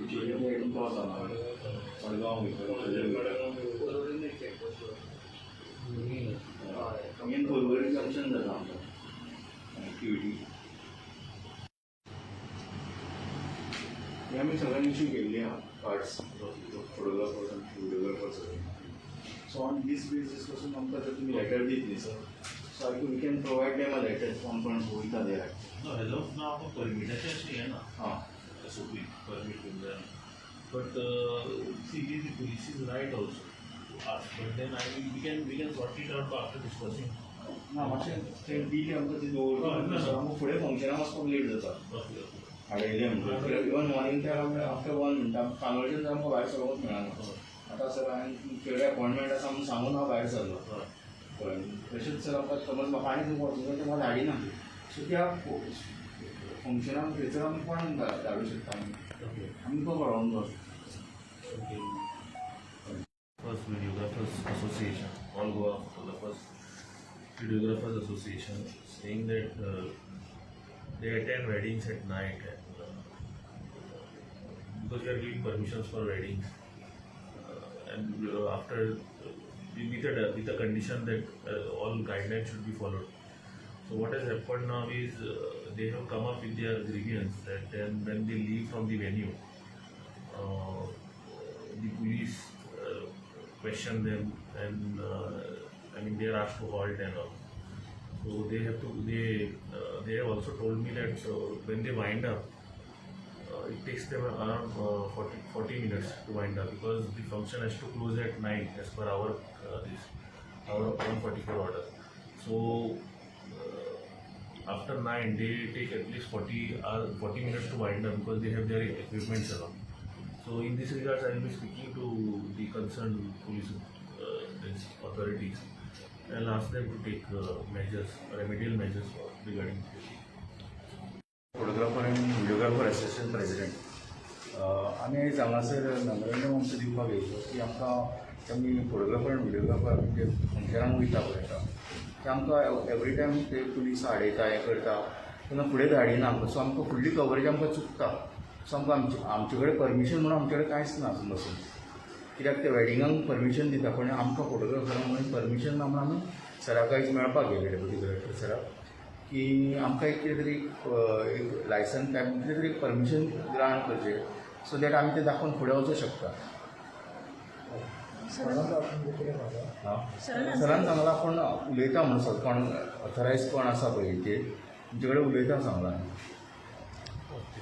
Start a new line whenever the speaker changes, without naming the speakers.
तुमकां वचना मडगांव वयता. मेन पर्वरी जंक्शन जाता आमकां कनेक्टिविटी. हे आमी सगळ्यांनी इश्यू केल्ली आहा कार्ड्स, फोटोग्राफर्स आनी व्हिडिओग्राफर्स सगळे. सो ऑन these basis पासून आमकां जर तुमी लेटर दीत न्ही sir, so I we can provide them a letter कोण कोण वयता ते.
No, as of now आमकां परमिटाचें अशें हें ना.
आं.
एसओपी परमिट घेवन जायना, but see, the police is right also to ask, but then I we can sort it out after discussing.
ना, मातशें ते दिली आमकां ती दवरता, आमकां फुडें फंक्शनाक वचपाक लेट जाता.
ओके ओके
हाडयले म्हणटा इवन मॉर्निंग त्या आफ्टर वन म्हणटा कानोळच्यान आमकां भायर सरोंकूच मेळना. आतां सर, हांवें तुमचे अपॉयंटमेंट आसा म्हणून सांगून हांव भायर सरलो. कळ्ळें? तशेंच सर, आमकां समज म्हाका आनी खंय वचूंक जाय, ते म्हाका धाडिना. सो त्या फंक्शनाक थंयसर आमी कोणाक धाडूं शकता आमी?
ओके.
आमकां कळोंक जाय.
Okay. First Videographers Association, All Goa Photographers Videographers Association, saying that they attend weddings at night and because we are giving permissions for weddings and after with a condition that all guidelines should be followed. So what has happened now is they have come up with their grievance that then when they leave from the venue, the police question them and I mean, they are asked to halt and all. So they have to they have also told me that when they wind up, it takes them around 40 minutes to wind up because the function has to close at 9 as per our this our 144 order. So after 9 they take at least 40 minutes to wind up because they have their equipments along. So in this regards, I will be speaking to the concerned police this authorities and ask them to take measures, remedial measures for regarding this.
Photographer and Videographer Association President. आमी आयज हांगासर memorandum आमचो दिवपाक येयलो की आमकां आमी photographer आनी व्हिडियोग्राफर जे फंक्शनाक वयता पळय ते आमकां एवरी टायम ते पुलीस आडयता, हें करता, तेन्ना फुडें धाडिना आमकां. सो आमकां फुडली कवरेज आमकां चुकता. सो आमकां आमचे आमचे कडेन परमिशन म्हणून आमचे कडेन कांयच ना अजून पासून, कित्याक ते वेडिंगाक परमिशन दिता पण आमकां फोटोग्राफरांक म्हणून परमिशन ना. म्हणून आमी सराक आयज मेळपाक गेले, डेप्युटी कलेक्टर सराक, की आमकां एक कितें तरी एक लायसन काय कितें तरी परमिशन ग्रांट करचें, सो that आमी तें दाखोवन फुडें वचूंक शकता. आं, सरान सांगलां कोण उलयता म्हणून सर, कोण ऑथरायज कोण आसा पळय ते तुमचे कडेन उलयता सांगलां.
ओके.